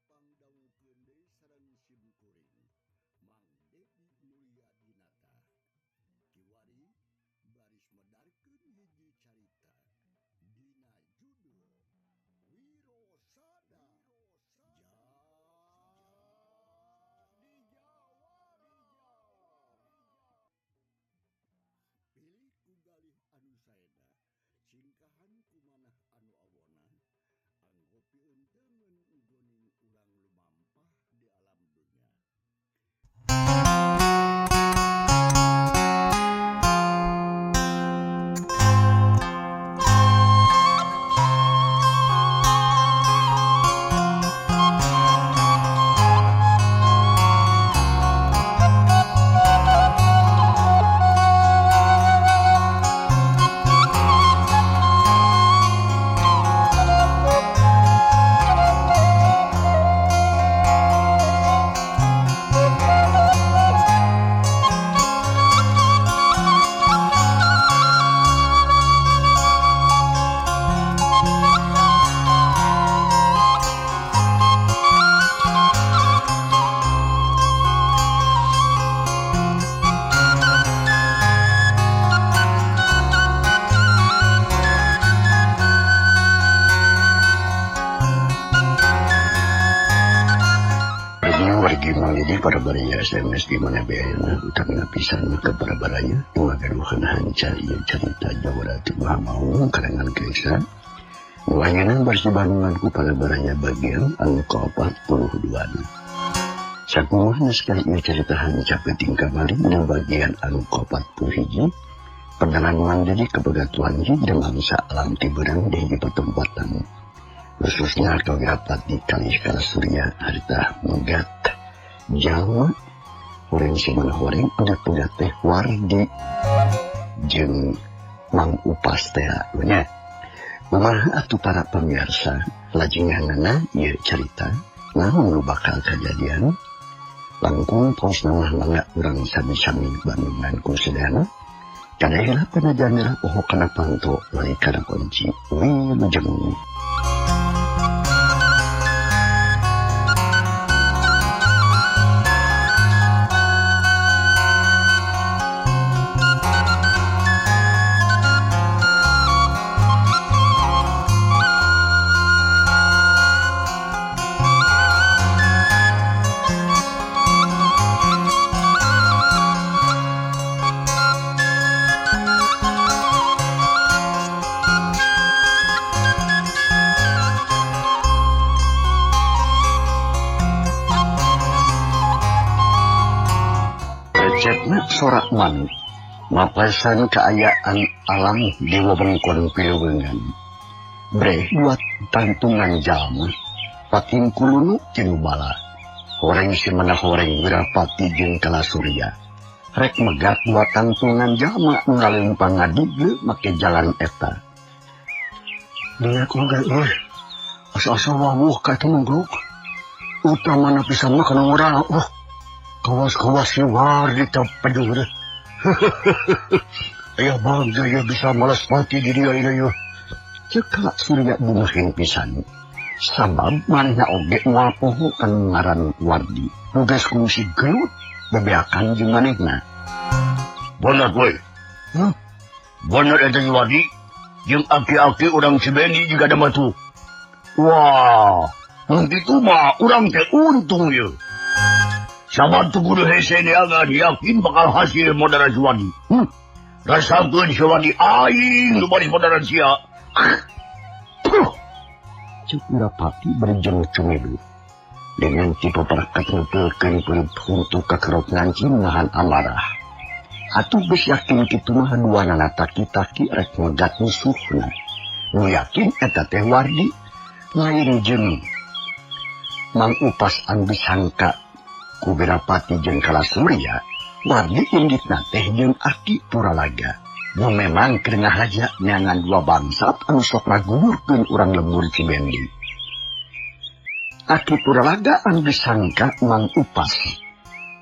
Tepang dangukeun deui sareng sim kuring Mang Dedi Mulyadinata. Kiwari baris medarkeun hiji carita dina judul Wirosada Jadi Jawara. Pilih ku galih anu saena, singkahan ku manah anu awona, anggo piunteungeun nggoning urang lumampah di alam dunya. Para baraya SMS di mana biayana utamina pisan ke para baraya ngagaduhan hanca ieu carita Jawara ti Maha karangan Kaisa wayangan bersih bandungan ku para baraya bagian anu ka-42. Sakumaha naskah ieu carita hanca peuting kamari dina bagian anu ka-41 perjalanan mandiri kebegatuan di mangsa alam tibeurang di hiji pertempatan khususnya kawirapati kalih kala surya harita megat Jawa horeng simana horeng udah pegat teh Wardi jeung Mang Upas teh nya. Kumaha atuh para pemirsa lajengannana ieu carita naon nu bakal kajadian langkung tos mah mangga urang sami-sami bandungan ku sadayana kadaelah kana janera poho kana panto like kana kunci wilujeng. Recetna sorak manuk mapasan keayaan alam di wewengkon Pilewengan. Breh buat tantungan jalma pating kulunu tinu bala. Horeng simana horeng Wirapati jeung Kala Surya. Rek megat buat tantungan jalma nu ngalempang ngadigle make jalan eta. Dia koga euy. Asa-asa wawuh ka eta manggruk. Utamana pisan mah kana ngora. Oh. Kawas-kawas si Wardi tapajur. Ayah bangga ya bisa malas mati di dia ini ya. Ceuk Kala Surya bungahin pisan. Sabab manehna oge moal poho kana ngaran Wardi. Nu geus kungsi gelut bebeakan jeung manehna. Bener we. Hah? Bener eta si Wardi jeung aki-aki urang Cibendi juga ada matu. Wah, mun kitu mah urang teh untung ye. Sabab tu kudu hese neangan yakin bakal hasil modara si Wardi. Rasakeun si Wardi aing nu baris modara sia. Ceuk Wirapati berjeng cumedu. Dengan tipe perekat ngumpulkeun peureup huntu kakerot ngancing nahan amarah. Atuh geus yakin kitu mah duanana taki-taki rek megat musuhna. Nu yakin eta teh Wardi lain jeung Mang Upas anu disangka ku Wirapati jeung Kala Surya. Wardi inditna teh jeung Aki Puralaga. Nu memang keur ngahaja neangan dua bangsat anu sok ngagugurkeun urang lembur Cibendi. Aki Puralaga anu disangka Mang Upas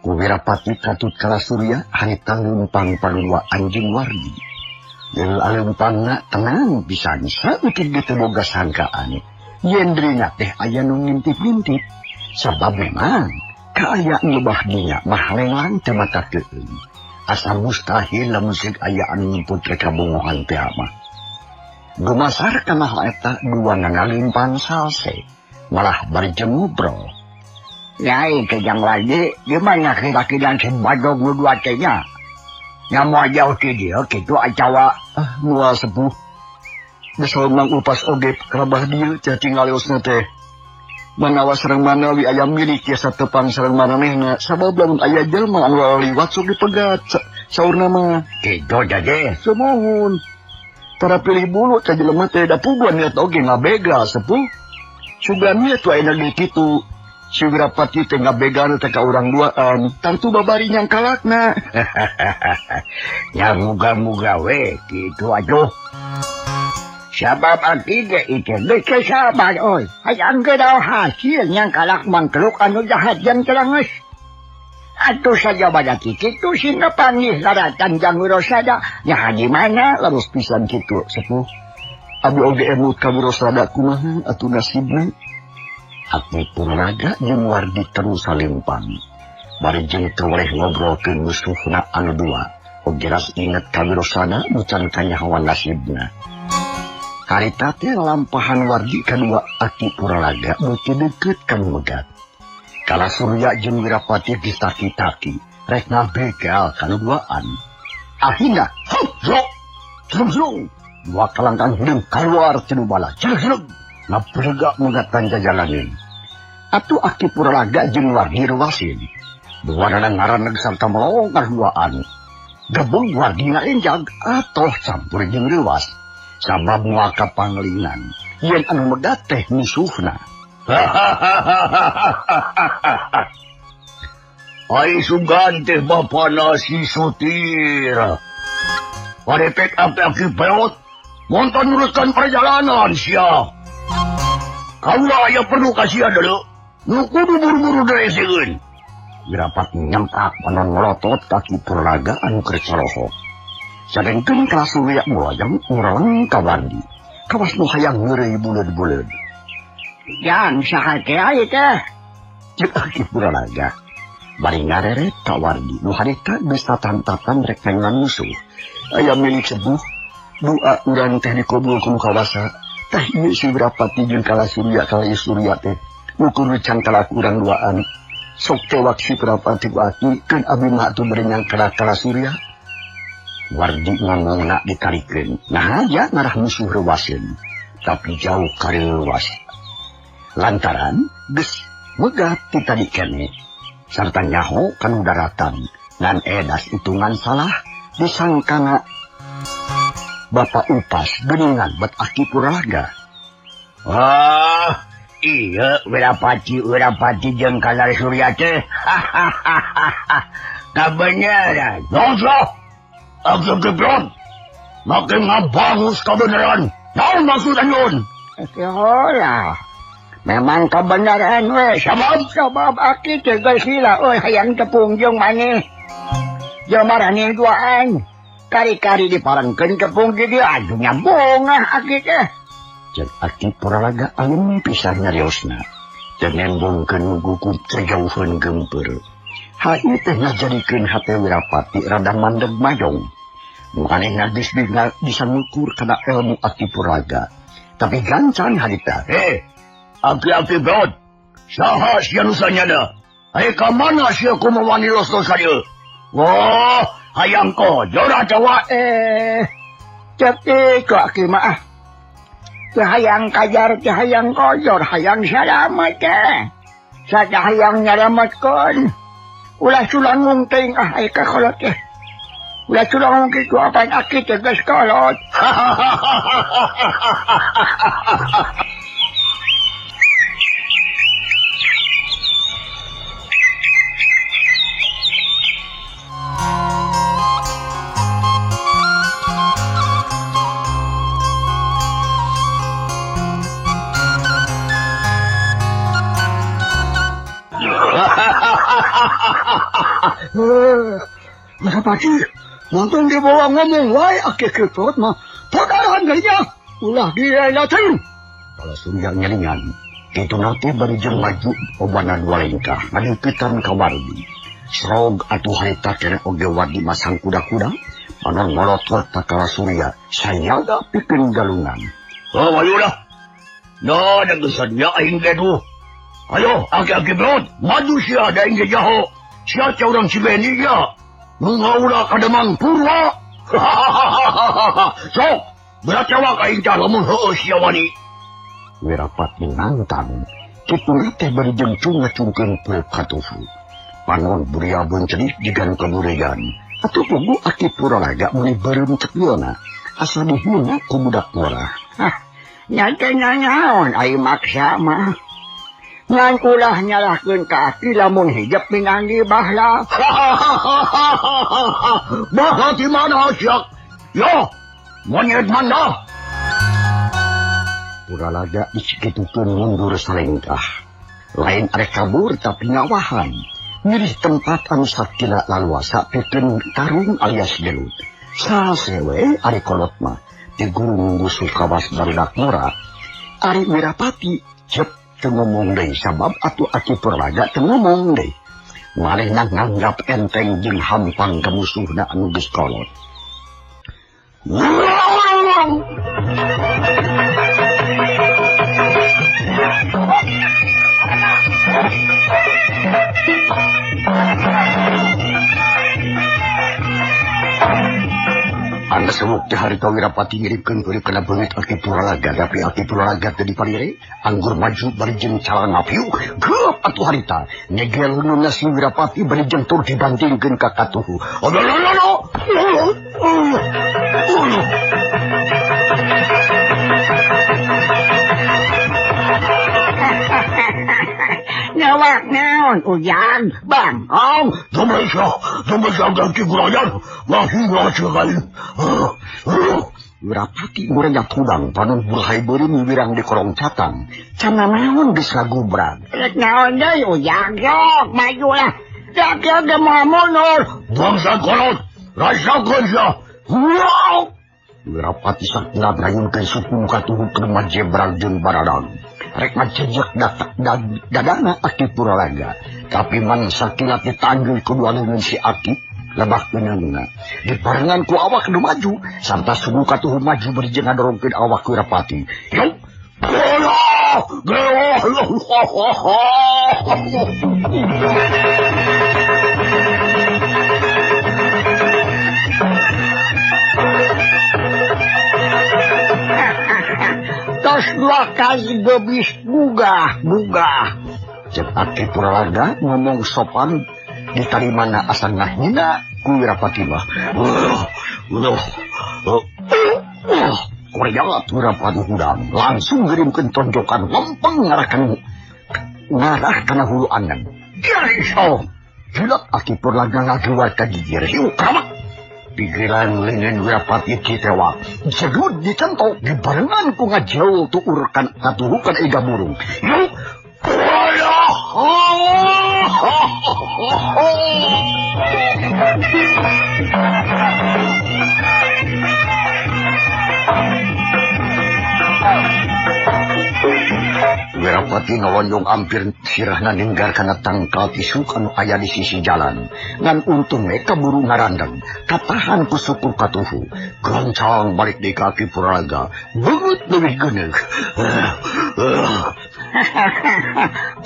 ku Wirapati katut Kala Surya harita leumpang parua anjeun Wardi. Deuleu aleumpangna tenang pisan saeutik ge teu boga sangkaan. Yen dirina teh aya nu ngintip-ngintip. Sabab memang kaayaan lebah dinya mah lenglang teu mata keueung. Asa mustahil lamun seuk aya anu nyumput rek kabongohan teh mah. Gumasar kana hal eta dua ngagalimpan salse, malah bari jeung ngobrol. Nyai kejang lagi, gimana kira-kira si Bagong nu dua teh nya? Nya moal jauh ti dieu kitu atawa ah moal sepuh. Geus mang upas oge karabah dieu cacing ngaleosna teh. Manawa sareng manawi aya milik tiasa tepang sareng maranehna sabab lamun aya jelema anu liwat sok dipegat saurna mah. Kitu jadi sumuhun. Tara pilih bulu teh jelema teh da puguan niat oge ngabegal sepuh. Sugan ieu tuh ayeuna ge kitu. Si Wirapati teh ngabegal teh ka urang duaan, tangtu babari nyangkalakna. Ya muga-muga we kitu atuh. Sabab aki ge ieu geus sabar euy. Hayang ge hasil nyangkalak mangkluk anu jahat jeung telangeus. Atuh saja pada kitu sing panggih laratan jang Wirosada. Nya di mana larus pisan kitu sepuh. Abi oge emut ka Wirosada kumaha atuh nasibna. Aki Purwaraga jeung Wardi terus salimpang. Bari jeung teu weleh ngobrolkeun musuhna anu dua. Oge ras inget ka Wirosada nu can kanyahoan nasibna. Harita teh lampahan Wardi kadua Aki Purwaraga beuki deukeut ka megat. Kala Surya jeung Wirapati geus taki-taki rek ngabegal kana duaan. Akhirna, hup, zrok, zruk, zruk. Dua kalangkang hideung kaluar tina bala. Zruk, zruk. Ngabrega megatan jajalanin. Atuh Aki Purwaraga jeung Wardi rewasin. Duanana ngaraneg sarta melong ka duaan. Gebung Wardi ngaenjag atoh campur jeung reuwas. Sabab moal kapanglingan yen anu megat teh musuhna. Ai sugan teh bapana si Sotir. Parepek aki peot, monton nurutkan perjalanan sia. Kaula aya perlu kasihan dulu. Nu kudu buru-buru dereseun. Wirapati nyempak panon ngelotot kaki Purwaraga anu keur corohok. Sadengkeun ka Surya mulayang urang ka Wardi. Kawas nu hayang ngeureuy buleud-buleud. Jang saha teh aya teh? Ceuk Aki Purwaraga. Bari ngareret ka Wardi nu harita geus tatan-tatan rek ngan musuh. Aya milik sepuh, doa urang teh dikabul ku nu kawasa. Tah ieu si Wirapati jeung Kala Surya kala Surya teh nu kudu cangkalak urang duaan. Sok tewak si Wirapati ku aki keun abi mah atuh bari nyangkalak Kala Surya. Wardi ngomongna ditarikeun. Nah aja ngarah musuh rewaseun, tapi jauh kareuwas. Lantaran geus megat ti tadi keneh sarta nyaho kanu daratan ngan edas hitungan salah disangkana Bapak Upas geuningan bet Aki Purwaraga. Ah, iya Wirapati Wirapati jeung Kala Surya teh. Kabeneran. Naon Aki Gebrot. Make ngabangus kabeneran. Naon maksud anjeun? Hola. Memang kebenaran we. Sabab sabab aki teh geus lila euy hayang tepung jeung maneh. Jeung maraneh duaan. Kari-kari diparengkeun tepung di dieu atuh nyambungah aki teh. Ceuk Aki Purwaraga alum pisan nyariosna. Teu nembongkeun gugup terjauheun geumpeur. Hal ieu teh ngajadikeun hate Wirapati rada mandeg mayong. Manehna geus bisa ngukur kana ilmu Aki Purwaraga. Tapi gancan harita. Heh, aki-aki beot. Saha sia nu sanyana? Aya ka mana sia kumaha wani los-los ka dieu? Wah, hayang kojor atawa cek ku aki mah. Teu hayang kajar, teu hayang kojor, hayang salamet teh. Sada hayang nyalametkeun. Ulah sulangung teuing ah aya ka kolot teh. Ulah sulangung kitu apaan aki teh geus kolot. Wirapati, nonton di bawah ngomong wae aki kepot mah. Padahal garinya ulah direlateun. Kala Surya nyelingan, Kitu nate bari jeung maju obanan walengkah ngadeuketan ka Wardi. Srog atuh harita keneh oge Wardi masang kuda-kuda panon ngolotot ka Kala Surya sanyaga pikeun galungan. Oh ayo dah. Nah, da geus sadia aing ge tuh. Ayo, aki-aki brod, maju sia da aing ge jaho. Sia teh urang Cibeni ya. Nu ngaula ka Demang Purwa. Sok, berat cawak aing teh lamun heueuh sia wani. Wirapati nantang, kitu teh bari jeung cungacungkeun poe katuhu. Panon buria buncelik jigan kaburegan. Atuh pugu Aki Puralaga meuni beureum cepiona. Asa dihina ku budak ngora. Hah, nya teh nanaon ai maksa mah. Ngan ulah nyalahkeun ka aki lamun hijep minanggi bahla. Bahla di mana siak? Yo, monyet mana? Puralaga dikitukeun mundur salengkah. Lain arek kabur tapi ngawahan. Milih tempat anu sakila laluasa pikeun tarung alias gelut. Sasewe ari kolot mah di gurung gusuh kawas barudak ngora. Ari Wirapati cep teu ngomong deui sabab atuh Aki Puralaga teu ngomong deui. Manehna nganggap enteng jeung hampang ka musuhna anu geus kolot. Anda semuk teh harita Wirapati ngiripkeun peureup kana beungeut Aki Puralaga, tapi Aki Puralaga teu dipalire, anggur maju bari jeung calana piuk, geup atuh harita. Nyegel leungeunna si Wirapati bari jeung tur dibantingkeun ka katuhu. Aduh. Nyawak naon ujang bangkong. Domesya ganti gurayan ngahina cegai. Wirapati ngurenya tudang panon burhai beureum wirang di kolong catang. Cana naon geus kagubrag. Rek naon deui ujang sok maju lah. Dak ge moal mundur. Bangsa kolot, rasakeun sia. Wirapati sakna ngayunkeun suku katuhu keur majebrag jeung baradang. Rek ngajejek dadana Aki Puralaga. Tapi man sakilat ditanggul kedua leungeun si Aki lebah leungeunna. Dibarengan ku awak nu maju samta suku katuhu maju bari jeung ngadorongkeun awak Wirapati. Yo. Tos dua kali gebis gugah. Cek Aki Puralaga ngomong sopan ditarimana asa ngahina ku Wirapati mah. Korea Wirapati hudang langsung ngirimkeun tonjokan lempeng ngarah kana hulu angan. Iso. Jilat Aki Puralaga ngageluar ka gigir. Hiu kramak. Pikiran lengan Wirapati ditewak. Jedud dicentok dibarengan ku ngajauh tuur kan katuhukan iga burung. Yuk. Wirapati ngawanyong ampir sirahna ninggar kana tangkal tisuk anu aya di sisi jalan. Ngan untung we kaburu ngarandeng, katahan ku suku katuhu. Goncang balik di kaki Puralaga, beungeut leuwih geuneuk.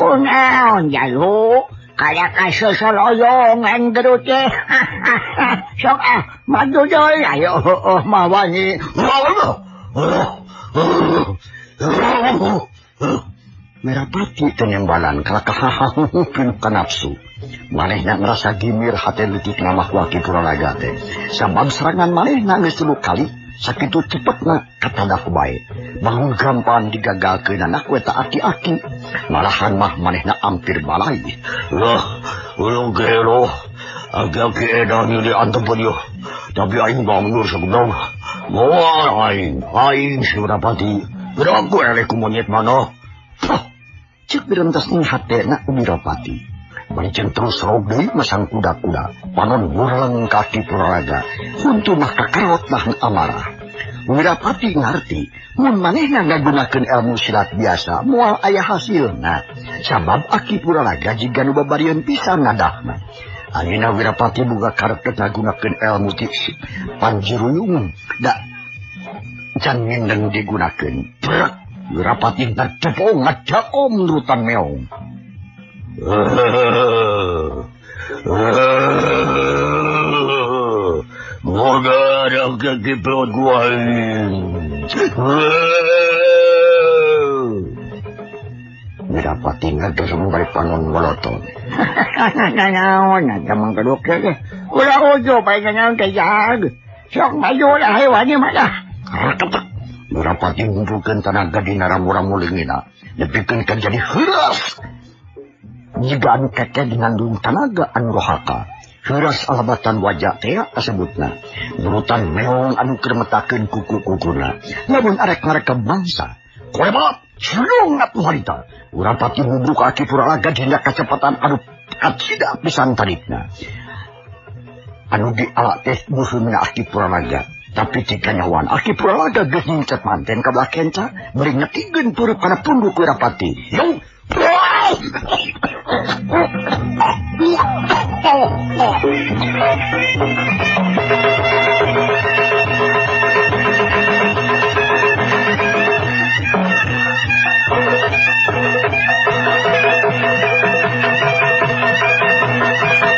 Kunaon jalu? Kaya kasosoloyongan gerut teh. Sok ah, maju deui ayo heueuh mah wani. Merapati tenembalan kalakahahuhupin ka nafsu. Manehna ngerasa gimir hate leutik namah Aki Puralaga teh. Sabab serangan manehna geus 3 kali, sakitu cepetna katadak bae. Bangun gampang digagalkeun we ta aki-aki. Malahan mah manehna ampir balai. Loh, ulung gelo. Aki-aki edan di antepan yo. Tapi aing bangun sagedong. Moal aing, aing si Wirapati. Gerak eleh ku monyet mana. Cek direntas ning hatena Wirapati. Bari terus rog deui masang kuda-kuda. Panon burleng ka Aki Puralaga. Huntu mah kakarot nahan amarah. Wirapati ngarti mun manehna ngagunakeun ilmu silat biasa moal aya hasilna. Sabab Aki Puralaga jiga nu babarieun pisan ngadahna. Ayeuna Wirapati boga karep ngagunakeun ilmu ti Panjiruyung da can mindeng digunakeun. Brek Wirapati ngadepong ngadaom nurutan meong. Moga ada kaki perut gua. Wirapati ngagerem bari panon waloton. Naon eta mah keduk teh. Ulah ojo bae naon teh jag. Sok maju lah hewan mah dah. Reketek. Wirapati ngumpulkeun tanaga dina ramu-ramu leungeunna. Nepikeun ka jadi heuras. Jiga anu keke ngandung tanaga anu rohaka. Heuras alabatan wajah teh kasebutna. Nurutan meong anu keur metakeun kuku-kukuna. Lamun arek ngarekam mangsa. Kolebat, sulung atuh harita. Wirapati ngubruk Aki Puralaga dina kacepatan anu kacida pisan tarikna. Anu diala teh muhumna Aki Puralaga. Tapi tikanyawan Aki Puralaga geus nyincet manten ka belah kenca, bari nyekigeun peureub kana punduk Wirapati. Yo!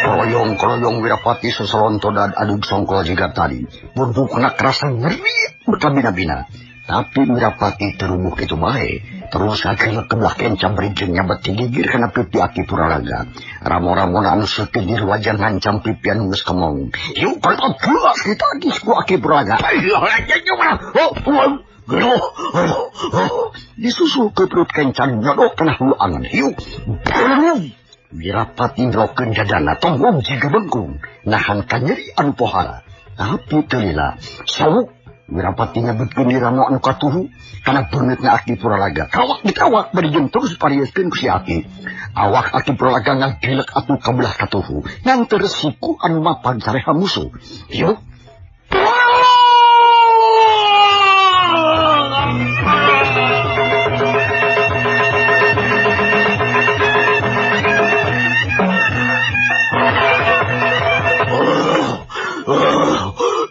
Kroyong-kroyong Wirapati sosolontodan adug songkol jiga tadi. Pundukna kerasa ngeri berkabina-bina. Tapi Wirapati terumuh kitu bae. Terus akhirnya kebelah kenca beri jeung nyabet gigir kana pipi Aki Puralaga. Ramo-ramona anu sekedir wajah ngancam pipi anu geus kemong. Yuk kalau gelas ditagih ku Aki Puralaga. Disusul ke perut kenca nyodok kana hulu angan. Yuk. Wirapati ngerokeun dadana tonggong jiga bengkung nahan kanyeri anu pohara. Tapi teu lila sawuk Wirapati nyebutkeun diramo anu katuhu kana beungeutna Aki Puralaga. Kawak dikawak bari jeung terus parieuskeun ku si Aki. Awak Aki Puralaga ngagilek atuh ka belah katuhu ngan teu resiku anu mapan sareha musuh. Yuk.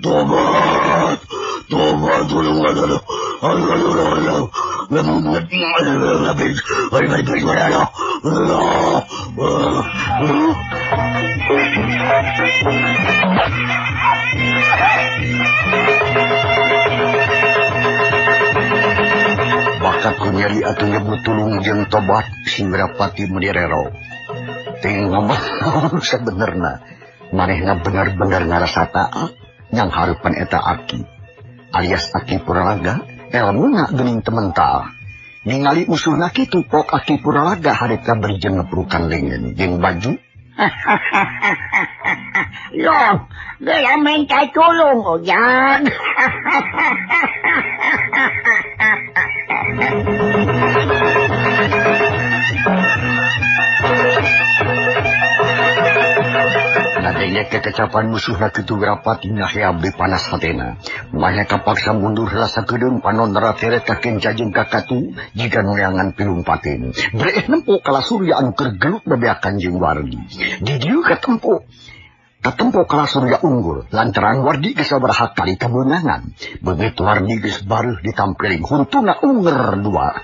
Tobat, tobat, tolong aduh, aduh, aduh, Bakat ku nyeri atuh nyebut tulung jeung tobat si Wirapati meuni rero. Ting ngomong sebenerna manehna bener-bener ngarasa taat yang harupan eta Aki alias Aki Puralaga elmuna geuning temen taah. Ningali musuhna kitu pok Aki Puralaga harita beri jeung ngeprukan leungeun jeung baju. Yo, geura minta tulung ojang. Nadenya kekecapan musuhna kitu Wirapati ngahea beli panas hatena. Manya kapaksa mundur heula sakedeung panon rateret ka kenca jeung ka katu jiga nuleangan pilumpateun. Breeh nempo kala Surya anu keur gelut bebeakan jeung Wardi. Di dieu katempo kala Surya unggul lantaran Wardi geus sabaraha kali kabeunangan. Begitu Wardi geus bareuh ditampiling huntuna unger dua.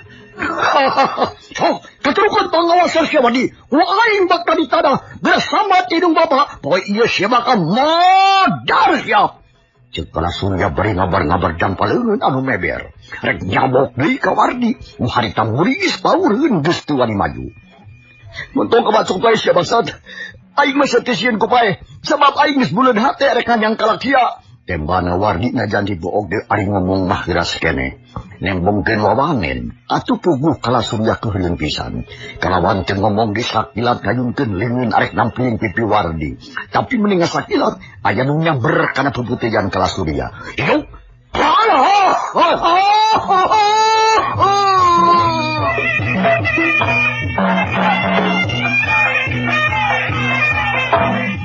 Sok, keterukan pengawasan siapa di? Wah, aing bakal di tanah bersama tidung bapak. Poe ieu sia bakal modar sia. Ceuk Kala Surya bari ngabar-ngabar jampaleungeun anu meber. Rek nyabok deui ka Wardi, nu harita muris paureun geus teu wani maju. Mun tong kabacok bae sia bangsat. Aing mah teu sieun ku pae, sabab aing geus buleun hate rek nganyang kalak sia. Tembana Wardi najan diboog deui ari ngomong mah geras keneh. Nembongkeun wawanen atuh puguh Kala Surya keuheuleun pisan. Kalawan teu ngomong ge sakilat ngayunkeun leungeun arek nampiling pipi Wardi. Tapi mending sakilat aya nu nyamber kana puputian Kala Surya. Hidup.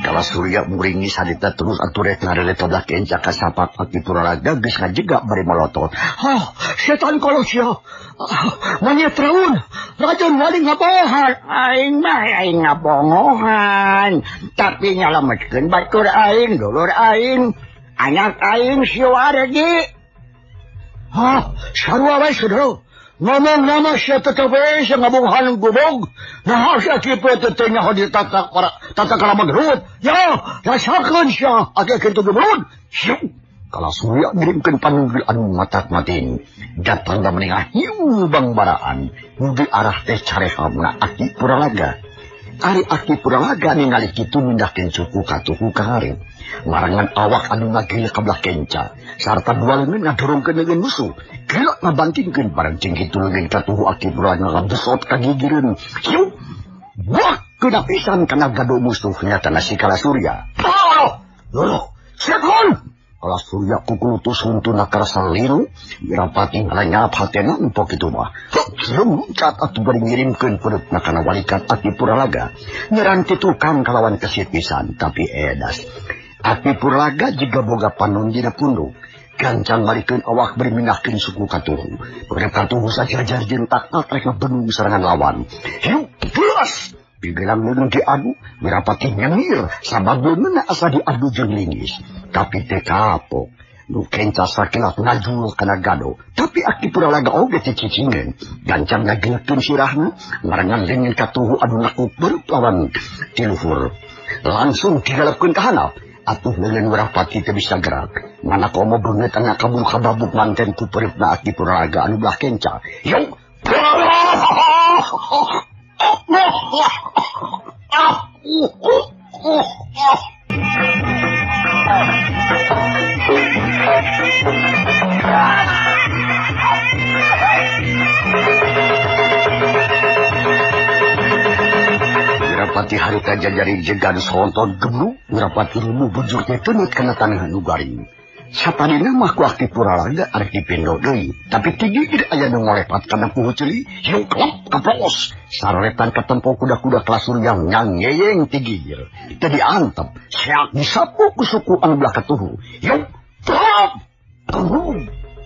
Kala Kala Surya muringi harita terus atuh rek ngarele ka belah kenca kasapak Aki Puralaga geus ngajega bari molotot. Hah, setan kalau sia. Manyet raun, rajon wali ngabohan. Aing mah aing ngabongohan, tapi nyalametkeun batur aing, dulur aing, anak aing si Wardi. Hah, sarua wae saudara. Ngomong nama sia tetep we sia ngabongohan gobog. Nah, sia kieu teh nyaho di tata para tata krama gelut. Ya, rasakeun sia aki-aki teu gelut. Siu. Kala Surya ngirimkeun panunggul anu matak matin. Datang da menengah hiu bangbaraan. Di arah teh carehamna Aki Puralaga. Ari Aki Puralaga ningali kitu mindahkeun suku katuhu ka hareup. Marangan awak anu ngagil ka belah kenca. Sarta dua leungeun ngadorongkeun leungeun musuh. Gila ngabantingkeun bareng cing kitu leungeun katuhu Aki Puralaga ngabesot ka gigireun. Hiu. Wah, kena pisan kana gado musuh nyatana si Kala Surya. Ah! Loh, setan! Kala Surya kukulutus huntuna karasa liru, Wirapati ngalanyap hatena empok itu mah. Luncat atuh bari ngirimkeun pereupna kana walikat Aki Puralaga. Nyerang ti tukang kalawan kesit pisan, tapi edas. Aki Puralaga jiga boga panon dina punduk. Gancang malikeun awak bari mindahkeun suku katuhu. Beureum katuhu sajajar jeung taktak rek ngabenung serangan lawan. Hiu, belas! Pigelang leungeun diadu, Wirapati nyengir sabab leungeunna asa diadu jeung lingis. Tapi teu kapok. Nu kenca sakilat ngajul kana gado. Tapi Aki Puralaga oge teu cicingeun. Gancang ngageulkeun sirahna, marengan leungeun katuhu anu nekuk beureut lawan ti luhur. Langsung digalepkeun ka handap. Atuh leungeun Wirapati teu bisa gerak. Mana komo beungeut kabur kababuk manten ku pereupna Aki Puralaga anu belah kenca. Yung! Wirapati harita jajari jegan sonton gemuk, Wirapati rubuh bujur teh teunut kana tanah nu garing. Sapadina mah ku Aki Puralaga arek dipendo deui, tapi tigigir aya nu ngolepat kana puhu ceuli, hiu klep kaplos. Saroretan katempo kuda-kuda Kala Surya nyangeyeng tigigir. Teu diantep, seak disapu ku suku anu belah katuhu. Hiu klep.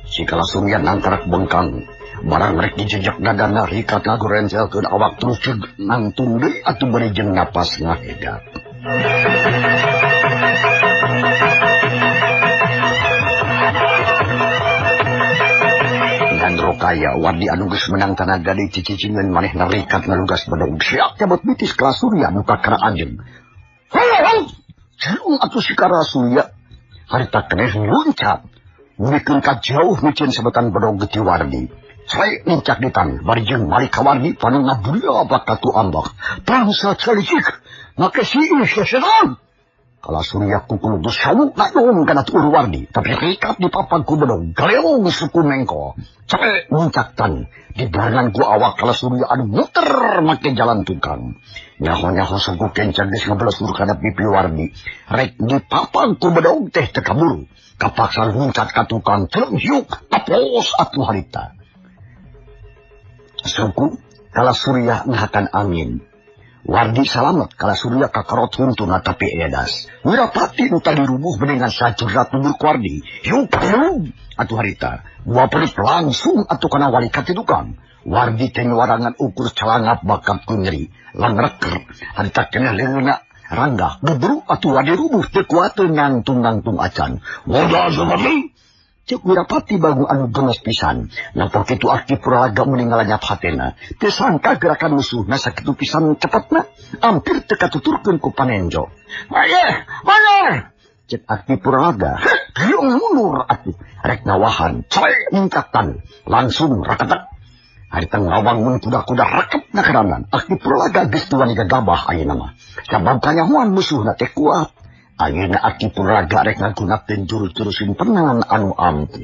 Si Kala Surya nangkarak bengkang. Barang rek dijejak dadana rikat ngagorencelkeun awak terus ceug nangtung deui atuh bari jeung napas ngahegat. Kaya Wardi anu geus menang tanaga deui cicicingeun manehna rikat ngalugas bedog. Siap cabut bitis Kala Surya nu kakara anjeun. Heuh! Jeung atuh si Kala Surya harita keneh luncat. Mikeun ka jauh micen sabetan bedog ti Wardi. Cai nincak di tanah bari jeung malik ka Wardi panu ngabulia bakatu ambak. Bangsa calicik, make siih sesetan. Kala Surya kukulutus sawuk nayong kana tuur Wardi, tapi rikat dipapag ku bedog, galeong suku mengko. Cai nincak tan, dibarengan ku awak Kala Surya anu muter make jalan tukang. Nyaho-nyaho suku kenca geus ngablesur kana pipi Wardi. Rek dipapag ku bedog teh teu kaburu. Kapaksa luncat ka tukang, celeng hiuk, tapos atuh harita. Suku Kala Surya ngahakan angin. Wardi salamet Kala Surya kakarot huntuna tapi edas. Wirapati nu tadi rubuh beningan sajerat nubur ku Wardi. Hiup hiup atuh harita. Dua perit langsung atuh kana walikat ti tukang. Wardi teh nyuarangan ukur calangap bakat ku nyeri. Langreker harita keneh leungeunna ranggah gebru atuh Wardi rubuh teu kuateun nangtung-nangtung acan. Modal seperti Cek Wirapati bangun anu gemes pisan. Nampak kitu Aki Puralaga meni ngalanyap hatena. Teu sangka gerakan musuhna sakitu pisan cepatna, ampir teu katuturkeun ku panenjo. Aye, mundur! Cek Aki Puralaga, geung mundur atuh. Rek ngawahan, cai ningkatan, langsung raketek. Harita ngawangun kuda-kuda rekep na keranan. Aki Puralaga geus tuan gagabah ayeuna mah. Sabab kanyahoan musuhna teh kuat. Ayeuna Aki Puralaga rek ngagunakeun juru-juru simpenan anu ampuh.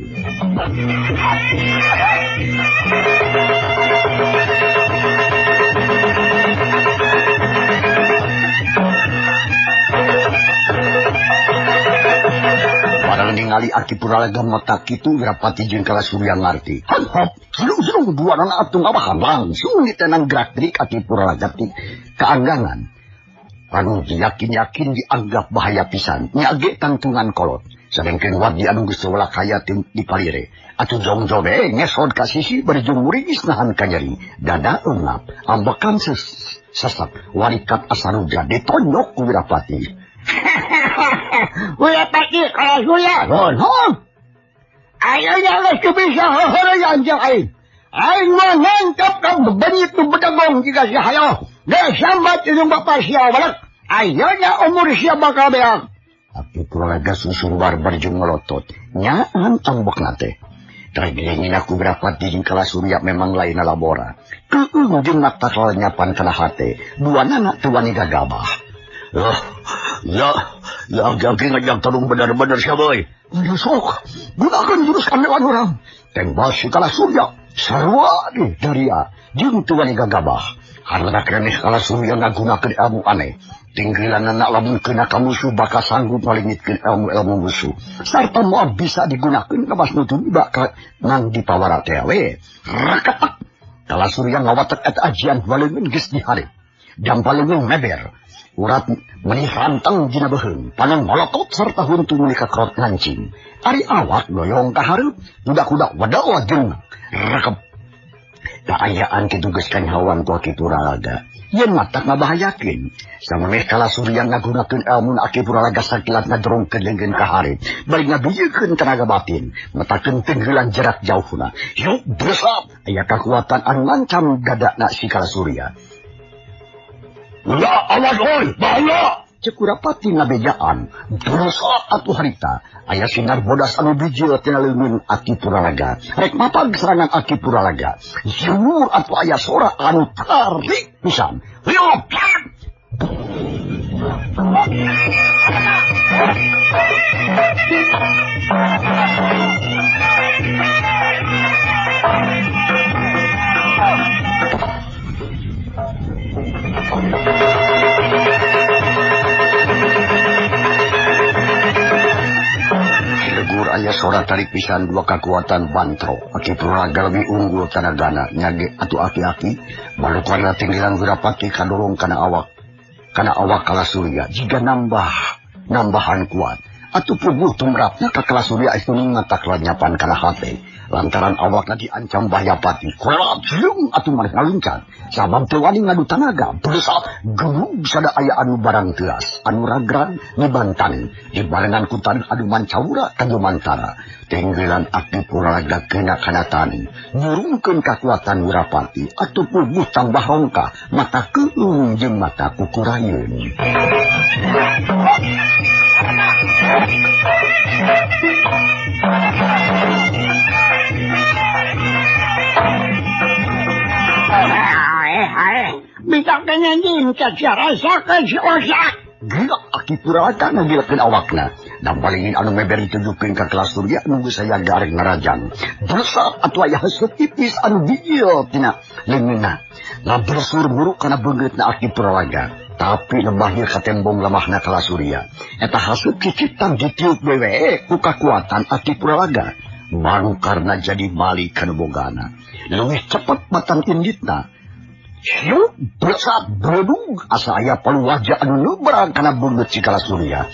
Barang ningali Aki Puralaga mata kitu Wirapati jeung Kala Surya ngarti. Hop, silung-silung dua nana atuh ngawahan langsung ditenang gerak-gerik Aki Puralaga ti kaanggangan. Anu yakin-yakin dianggap bahaya pisan. Nya ge tangtungan kolot. Sadengkeun Wardi anu geus welak kaya di palire. Atuh jongjobe ngesod ka sisi bari jung muringis nahan kanyeri. Dada eungap, ambekan sesek, warikat asa rudra ditonyok ku Wirapati. Wirapati Kala Surya. Hon, hon. Ayeuna geus teu bisa heuheureyan jeung aing. Aing mah nangkep ka bebenyit nu bedegong jiga si Hayo. Geus sambat jeung bapa sia balak. Ayeuna umur sia bakal beak. Aki Puralaga susur barbar jeung ngolotot. Nyaan ambekna teh. Tergengin aku Wirapati jeung Kala Surya memang lain labora. Keung jeung mata nyapan kana hate. Duanana teu wani gagabah. Ya, ya, ya, aki ngajak tarung bener-bener sia boy. Ya sok, gunakan jurus andalan urang. Tembas si Kala Surya. Sarua deh daria. Jeung teu wani gagabah. Karena keneh Kala Surya ngagunakeun ilmu aneh. Tinggilanana lamun kena ka musuh bakal sanggup ngalingitkeun ilmu-ilmu musuh. Sarta moal bisa digunakeun ka nu tumiba ka nang dipawara teh we. Rakatak. Kala Surya ngawatek eta ajian waleungeun geus dihareup. Dampal leungeun meber. Urat meuni ranteng dina beuheung. Panon molotot sarta huntu meuni kakrot ngancing. Ari awak doyong ka hareup, kuda-kuda wedal jeung rekep. Kaayaan kitu geus kanyahoan ku Aki Puralaga. Yen matak ngabahayakeun. Samemeh Kala Surya ngagunakeun elmu Aki Puralaga sakilat ngadrongkeun leungeun ka hareup. Bari ngabijikeun tenaga batin, metakeun tenggelan jarak jauhna. Yuk beresap aya kakuatan anu ngancam dadana si Kala Surya. Ya, awas oi, bahaya! Cek Wirapati ngabejaan, beresap atuh harita. Aya sinar bodas anu bijil tina leungeun Aki Puralaga. Rek mapag serangan Aki Puralaga. Jemur atuh aya sora anu tarik pisan. Yuk! Legur aya sora tarik pisan dua kekuatan bantro. Aki Puralaga lebih unggul tanagana nyage atuh aki-aki balukarna tinggilan Wirapati kadorong kana awak. Kana awak Kala Surya jiga nambahan kuat. Atuh puguh tumrapna ka Kala Surya itu ngatak lanyapan kana hate. Lantaran awakna diancam bahaya pati. Kolap jeung atuh maneh ngaluncat. Sabab teu wani ngadu tanaga. Beresap gemug sada aya anu barang teuas, anu ragran nibantan. Dibarengan ku taneuh anu mancawura ka jumantara. Tenggelan Aki Puralaga kena kana taneuh. Nyurungkeun kakuatan Wirapati atuh puguh tambah rongka, mata keung jeung mata kukurayeun. Bisa kenyanyin rasakan si Osak. Gila Aki Puralaga ngagilakeun awakna. Dampalingin anu meber ditujukeun ka Kala Surya nu geus aya gareng ngarajang. Beresap atuh aya heuseut tipis anu bijil tina leungeunna. Ngabresur muruk kana beungeutna Aki Puralaga. Tapi lemah katembong lemahna Kala Surya. Eta hasut cicitan ditiup dewe ku kakuatan Aki Puralaga. Baru karena jadi mali kanu bogana. Leuwih cepet matan inditna. Hiup beresap beredug asa aya palu wajah anu nubrang kana beungeut si Kala Surya.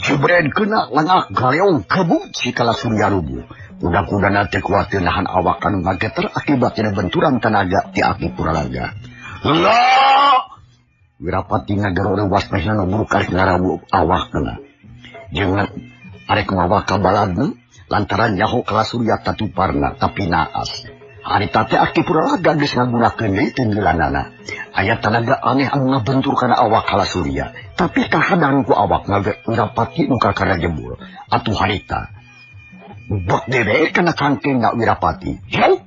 Jebred kena langak galeong kebut si Kala Surya rubuh. Kuda-kudana teh kuat nahan awak anu ngageter akibat tina benturan tenaga ti Aki Puralaga. Lah! Wirapati ngagero reuwas mehna nu buruk karek ngarawu awakna. Jeung arek mawa ka baladna lantaran nyaho Kala Surya tatuparna tapi naas. Harita teh Aki Puralaga geus ngagunakeun deui tenggelanana. Aya tanaga aneh anu ngabentur kana awak Kala Surya, tapi kahadang ku awak Wirapati nu kakara jebul. Atuh harita bek dewe kana kangkengna Wirapati. Yuk!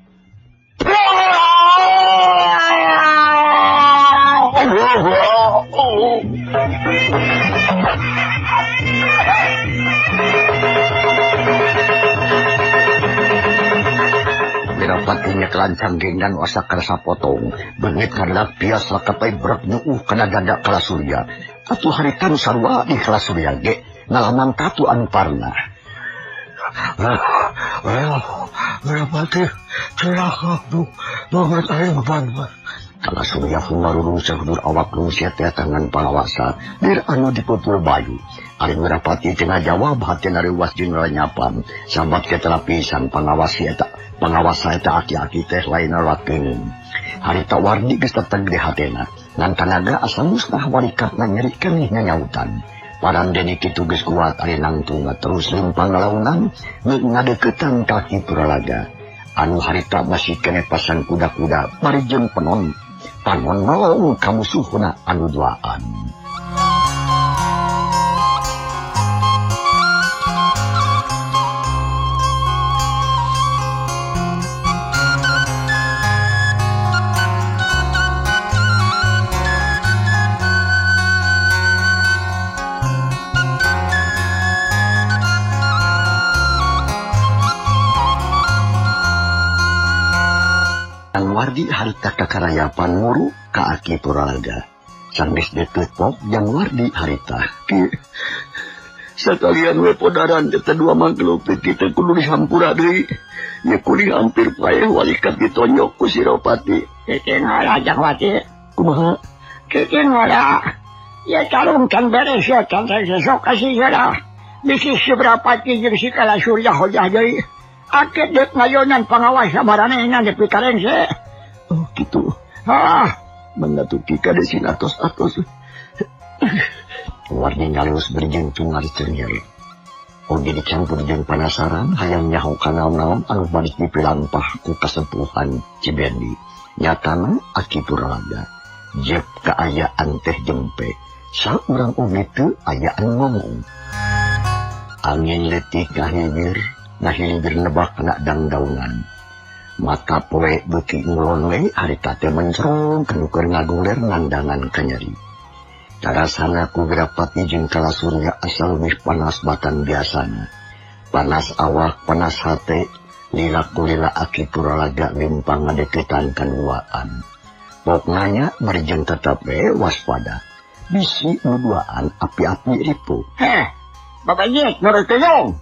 Wirapati nyekelancang genggan asa karasa potong. Beungit karena pias lakapai berak nyuuh kana dada Kala Surya. Atuh harita nu sarua di Kala Surya ge. Ngalaman katu anu parna. Wirapati celaka banget aing pan. Kala Surya humarurung sahudur awak lungsia teh tangan pangawasa dir anu dipupul bayu. Ari Wirapati teu ngajawab hatena reuwas jeung ranyapan. Sabab ketela pisan pangawasi eta pangawasa eta aki-aki teh lain lakeun. Harita Wardi geus teteg di hatena. Ngan tanaga asa musnah walikatna nyeri keneh nyanyautan. Parandeni kitu geus kuat ari nangtungna terus limpang ngalaunan ngadeukeutan ka Ki Puralaga. Anu harita masih keneh pasang kuda-kuda bari jeung penon. Panon melong ka musuhna anu duaan. Wardi harita kakarayapan muru ka Aki Puralaga. Sanggeus deukeut pok jang Wardi harita. Ki sakalian we podaran eta dua makhluk teh kita kudu dihampura deui. Ye kuring hampir paeh walikat ditonyok ku si Ropati. Kieu ngala jang Wati. Kumaha? Kieu ngala. Ye calung can beres ya can sesok kasih heula. Bisi Wirapati jeung si Kala Surya hojah deui. Ake dek ngayonan pangawasa maranehna nepi ka rengse. Oh gitu. Ah, mangga tuki ka desin atos-atos. Warni ngaleus berjentung ngariceungir. Oge dicampur jeung panasaran hayang nyaho ka naon-naon anu balik dipilampah ku kasepuhan Cibendi. Nyatana Aki Puralaga jep kaayaan teh jempe. Saurang oge teu aya anu ngomong. Angin leutik ngahibir, ngahibir nebak kana dangdaunan. Mata poe beuki ngulon we harita teh mencrong kanu keur ngagoler nandangan kanyeri. Karasana ku Wirapati jeung Kala Surya asa leuwih panas batan biasana. Panas awak, panas hate, lila kulila Aki Puralaga limpang ngadeukeutan kanuaan. Pok nanya bari jeung tetep we waspada. Bisi nu duaan api-api ripuh. Heh, bapak nyet nurut tolong.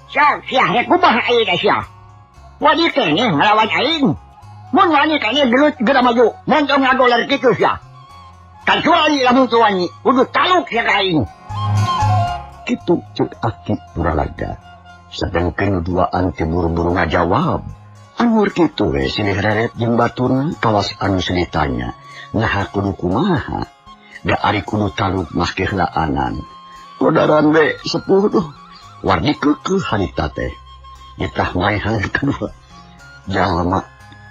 Sok sia rek kumaha ayeuna sia? Wani keneh ngalawan aing. Mun wani keneh gelut geura maju, mun tong ngagoler kitu sia. Kacuali lamun teu wani, kudu taluk sia ka aing. Kitu ceuk Aki Puralaga. Sadengkeun duaan teh buru-buru ngajawab. Anur kitu we silih reret jeung baturna kawas anu silih tanya. Naha kudu kumaha? Da ari kudu taluk mah kehelaanan. Kodaran we sepuh duh. Wardi keukeuh harita teh. Ditah maehan kedua. Jalma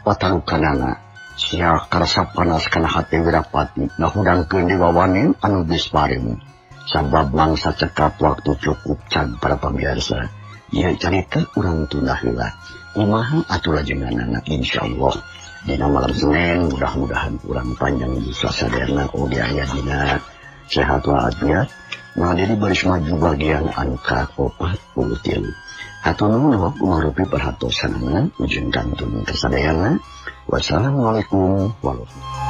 patalukanana sia karasa panas kana hate Wirapati ngahudangkeun diwawanin anu geus pareum. Sabab mangsa cekap waktu cukup can para pamirsa. Ieu carita urang tunda heula. Kumaha atuh lajenganana insyaallah dina malam Senin mudah-mudahan urang panjang usia sadayana oge aya dina sehat walafiat. Nah jadi baris maju bagian angka 43. Hatur nuhun kumarupi perhatosanana ujung kantun kasadayana. Wassalamualaikum warahmatullahi.